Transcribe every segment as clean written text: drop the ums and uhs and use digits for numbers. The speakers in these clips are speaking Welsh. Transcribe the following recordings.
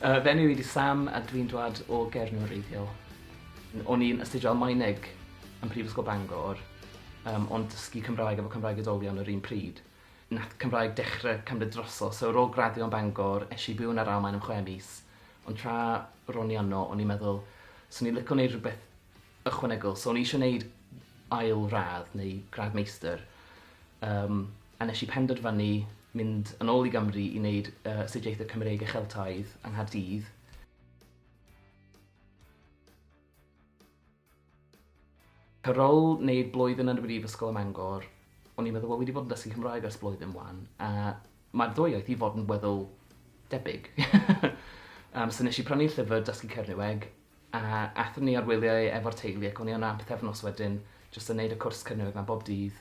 Fy enw i 'di Sam a dwi'n dwad o Gernyw yn wreiddiol. O'n i'n astudio Almaeneg yn Prifysgol Bangor yym ond dysgu Cymraeg efo Cymraeg Oedolion yr un pryd. Nath Cymraeg dechre cymryd drosodd so ar ôl graddio yn Bangor es i byw yn yr Almaen am 6 mis ond tra ro'n i yno o'n i'n meddwl 'swn i'n lico neud rhywbeth ychwanegol so o'n i isio neud ail radd neu gradd meistr yym a nes i penderfynu mynd yn ôl i Gymru i wneud astudiaethau Cymreig a Cheltaidd yng Nghaerdydd. Ar ôl wneud blwyddyn yn y brifysgol ym Mangor, o'n i'n meddwl, wel, fi 'di bod yn dysgu Cymraeg ers blwyddyn 'wan, a mae'r ddwy iaith i fod yn weddol debyg. So nes i prynu llyfr dysgu Cernyweg, a aethon ni ar wyliau efo'r teulu ac o'n i yna am pythefnos wedyn, jyst yn neud y cwrs Cernyweg 'ma bob dydd.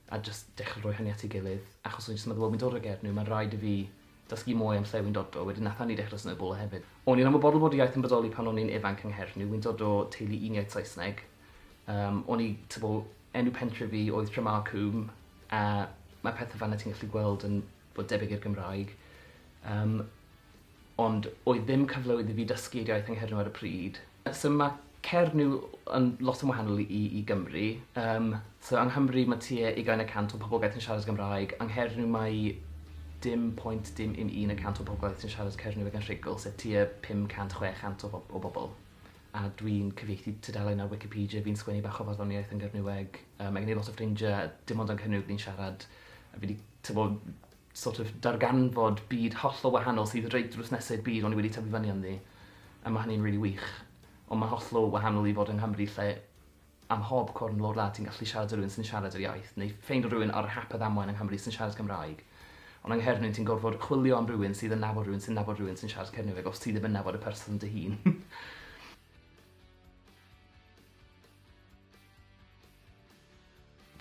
a jyst dechrau rhoi hynny at ei gilydd, achos o'n i jyst yn meddwl, wel, fi'n dod o Gernyw, mae'n rhaid i fi dysgu mwy am lle fi'n dod o, wedyn nath hynny dechrau snowballo hefyd. O'n i'n ymwybodol bod iaith yn bodoli pan o'n i'n ifanc yng Nghernyw, wi'n dod o teulu uniaith Saesneg, um, o'n i, tybo, enw pentre fi oedd Tremarcombe, a mae pethau fanna ti'n gallu gweld yn bod debyg i'r Gymraeg. Um, ond oedd ddim cyfle iddi fi dysgu'r iaith yng Nghernyw ar y pryd. So mae Cernyw yn lot yn wahanol i i Gymru. Yym so yng Nghymru mae tua ugain y cant o poblogaeth yn siarad Gymraeg. Yng Nghernyw mae dim pwynt dim un un y cant o boblogaeth yn siarad Cernyweg yn rhugl, sef tua 500, 600 o bob- o bobl. A dwi'n cyfieithu tudalen ar Wikipedia, fi'n sgwennu bach o farddoniaeth yn Gernyweg. Yy mae gen i lot o ffrindiau, dim ond yn Cernyweg ni'n siarad. A fi 'di t'mod sort of darganfod byd hollol wahanol sydd reit drws nesa i'r byd o'n i wedi tyfu fyny ynddi. A ma' hynny'n rili wych. Ond ma' hollol wahanol i fod yng Nghymru lle ym mhob cornel o'r wlad ti'n gallu siarad â rhywun sy'n siarad yr iaith, neu ffeindio rhywun ar hap a ddamwain yng Nghymru sy'n siarad Cymraeg. Ond yng Nghernyw ti'n gorfod chwilio am rhywun sydd yn nabod rhywun sy'n nabod rhywun sy'n siarad Cernyweg os ti ddim yn nabod y person dy hun.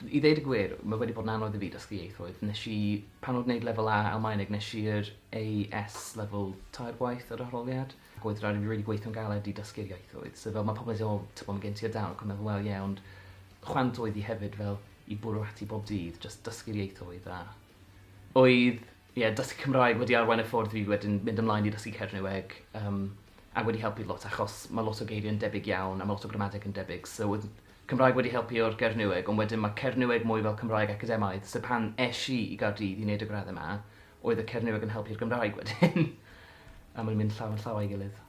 I ddeud y gwir, mae wedi bod yn anodd i fi dysgu ieithoedd. Nes i, pan oedd wneud lefel A Almaeneg, nes i'r AS lefel tair gwaith yr arholiad. Ac oedd rhaid i fi really gweithio'n galed i dysgu'r ieithoedd. So fel mae pobl yn dweud, o, tybod, mae gen ti'r dawn. Ac o'n meddwl, wel, ie, ond chwant oedd hi hefyd fel i bwrw ati bob dydd, just dysgu'r ieithoedd a oedd, ie, dysgu Cymraeg wedi arwain y ffordd fi wedyn mynd ymlaen i dysgu Cernyweg, um, a wedi helpu lot achos mae lot o geiriau yn debyg iawn a mae lot o gramadeg yn debyg. So oedd Cymraeg wedi helpu o'r Gernyweg, ond wedyn mae Cernyweg mwy fel Cymraeg academaidd. So pan es i i Gaerdydd i wneud y gradd yma, oedd y Cernyweg yn helpu'r Gymraeg wedyn. A mae'n mynd llaw yn llaw â'i gilydd.